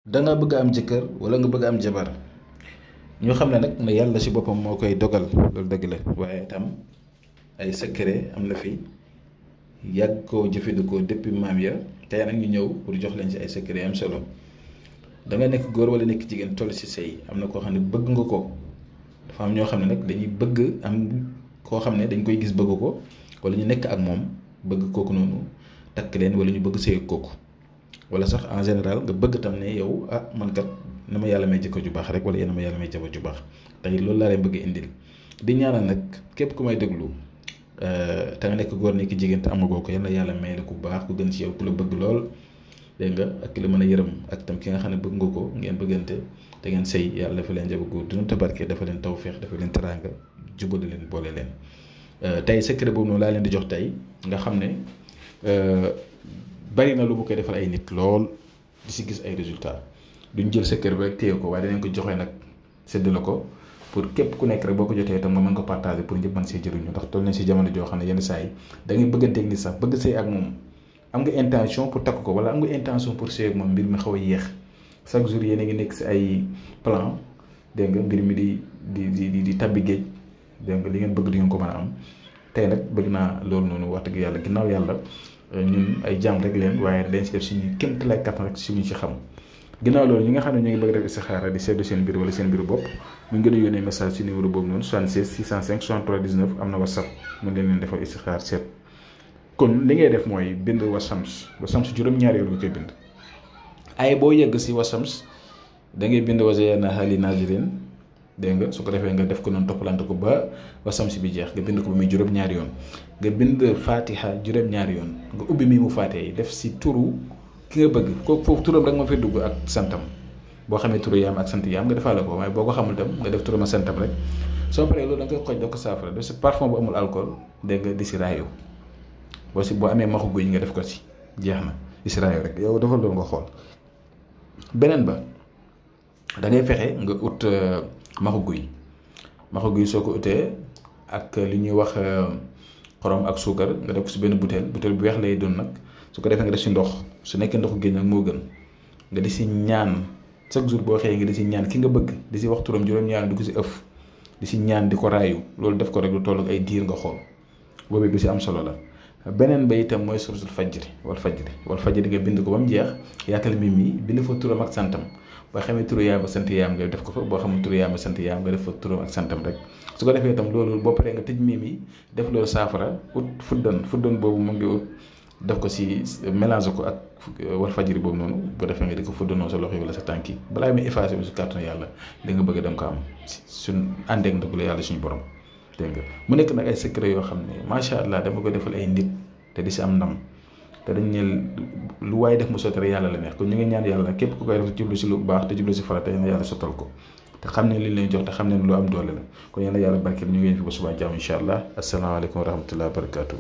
da nga bëgg am jëkkër wala nga bëgg am jabar ñu xam ne nag ne yàlla ci boppam moo koy dogal loolu dëgg la waaye itam ay secret am na fi yàgg koo jëfandikoo depuis maam ya tey nag ñu ñëw pour jox leen ci ay secret am solo da nga nekk góor wala nekk jigéen toll ci sëy am na koo xam ne bëgg nga ko dafa am ñoo xam ne nag dañuy bëgg am koo xam ne dañ koy gis bëgg ko wala ñu nekk ak moom bëgg kooku noonu takk leen wala ñu bëgg sëy ak kooku wala sax en général nga bëgg tam ne yow man kat na ma yàlla may jëkkër ju baax rek wala yéen a ma yàlla may jabar ju baax tey loolu laa leen bëgg indil di ñaanal nag képp ku may déglu te nga nekk góor nekk jigéen te amagoo ko yàlla may la ku baax ku gën ci yow ku la bëgg lool dégg nga ak ki la mën a yërëm ak tam ki nga xam ne bëgg nga ko ngeen bëggante te ngeen sëy yàlla dafa leen jabar gu dunu tabarke dafa leen tawféex dafa leen teraanga jubale leen boole leen tey secret boobu noonu laa leen di jox tey nga xam ne bari na lu mu koy defal ay nit lool di si gis ay résultats duñ jël secret bi rek téye ko waaye danañ ko joxe nag sédd la ko pour képp ku nekk rek boo ko jotee itam nga mën ko partager pour ñëpp mën see jëriñu ndax toll nañ si jamono joo xam ne yenn saa yi da ngay bëgganteeg nit sax bëgg sëy ak moom am nga intention pour takk ko wala am nga intention pour sëy ak moom mbir mi xaw a yéex chaque jour yéen a ngi nekk si ay plan dégg nga mbir mi di tabbi géej dégg nga li ngeen bëgg di ngeen ko mën a am tey nag bëgg naa loolu noonu wax dëgg yàlla ginnaaw yàlla ñun ay jaam rek leen waaye dañ si def suñu kéemtalaay kattan rek suñu ci xam ginnaaw loolu ñi nga xam ne ñu ngi bëgg def istixaara di seetlu seen mbir wala seen mbiru bopp mu ngi gën a yónnee message ci numéro boobu noonu 76 605 63 19 am na whatsapp mën leen defal istixaar seet kon li ngay def mooy bind wasams juróom-ñaari yoon nga koy bind ay boo yegg si wasams da ngay bind wazayyana hali nazirin dégg nga su ko defee nga def ko noonu toppalante ko ba wasams bi jeex nga bind ko ba muy juróom-ñaari yoon nga bind fatiha juróom-ñaari yoon nga ubbi mi mu fatiha yi def si turu ki nga bëgg kooku foofu turam rek ma fay dugg ak santam boo xamee turu yaam ak sant yaam nga defaale ko waaye boo ko xamul tam nga def turam ak santam rek soo paree loolu da nga koy xoj def ko saafara def si parfum bu amul alcool dégg nga di si raayu boo amee maxu guy nga def ko si jeex na di si raayu rek yow dafa loolu nga xool beneen ba da ngay fexe nga ut maxu guy soo ko utee ak li ñuy wax xorom ak suukar nga def ko si benn butéel bu weex lay doon nag su ko defee nga def si ndox su nekkee ndoxu géej nag moo gën nga di si ñaan chaque jour boo xëyee nga di si ñaan ki nga bëgg di si wax turam juróom-ñaar di ko si ëff di si ñaan di ko raayu loolu def ko rek lu toll ak ay diir nga xool boobu bi si am solo la beneen ba itam mooy suratul fajri wal fajri nga bind ko ba mu jeex yaatal mi bind fa turam ak santam boo xamee turu yaam ba sant yaam nga def ko fa boo xamee turu yaam ba sant yaam nga def fa turam ak santam rek su ko defee itam loolu boo paree nga tëj mi def loolu saafara ut fuddan boobu mu ngi ut def ko si mélange ko ak wal fajri boobu noonu boo defee nga di ko fuddanoo sa loxo yi wala sa tànk yi balaa muy effacé bi su kàttanu yàlla li nga bëgg dem ko am suñ àndeek ndëgg la yàlla suñu borom dégg nga mu nekk nag ay secret yoo xam ne macha allah dama ko defal ay nit te di si am ndam te dañ ne lu waaye def mu sotti rek yàlla la neex kon ñu ngi ñaan yàlla képp ku koy def jublu si lu baax te jublu si farata yal na yàlla sottal ko te xam ne li leen jox te xam ne lu am doole la kon yal na yàlla barkeel ñu ngi fi ba suba jàmm incha allah asalaamaaleykum wa rahmatulah wa barakaatu.